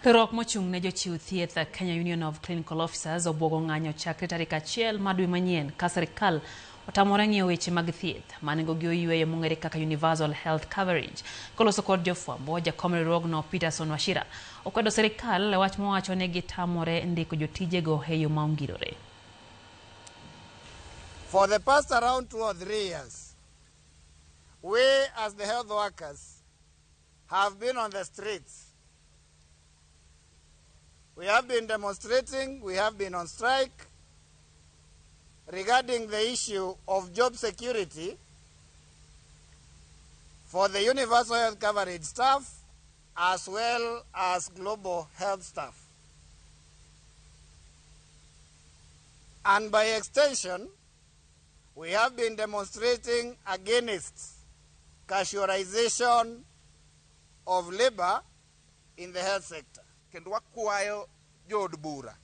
Riwruok mochung' ne jochiw thieth Kenya Union of Clinical Officers obwogo ng'anyo chakre tarik achiel mar dwe manyien ka sirkal otamore ng'iyo weche mag thieth ma nengogi oyweyo mong'ere kaka Universal Health Coverage. Koloso kod jofwambo, jakom riwruogno Peterson Wachira okwedo sirkal e wach mowacho ni gitamore ndiko jotijego e yo ma ongirore. For the past around 2 or 3 years, we as the health workers have been on the streets. We have been demonstrating, we have been on strike regarding the issue of job security for the universal health coverage staff as well as global health staff. And by extension, we have been demonstrating against casualization of labor in the health sector. Kendo wakwayo jood bura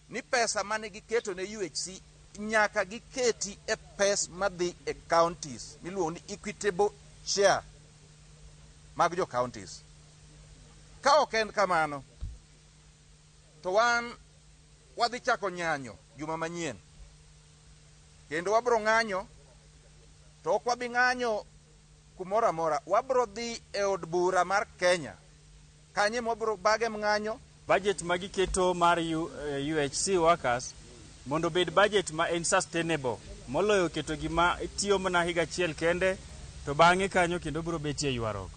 ni pesa mane giketo ne UHC nyaka giketi e pes madhi e counties miluongo ni equitable share mag jo counties. Ka ok en kamano, to wan wadhi chako nyanyo juma manyien kendo wabro ng'anyo, to ok wabi ng'anyo kumoro amora, wabro dhi e od bura mar Kenya kanye mwabro bage ng'anyo. Budget ma giketo mar UHC workers mondo obed budget ma en sustainable moloyo keto gima tiyo mana higa achiel kende, to bang'e kanyo kendo biro betie ywaruok.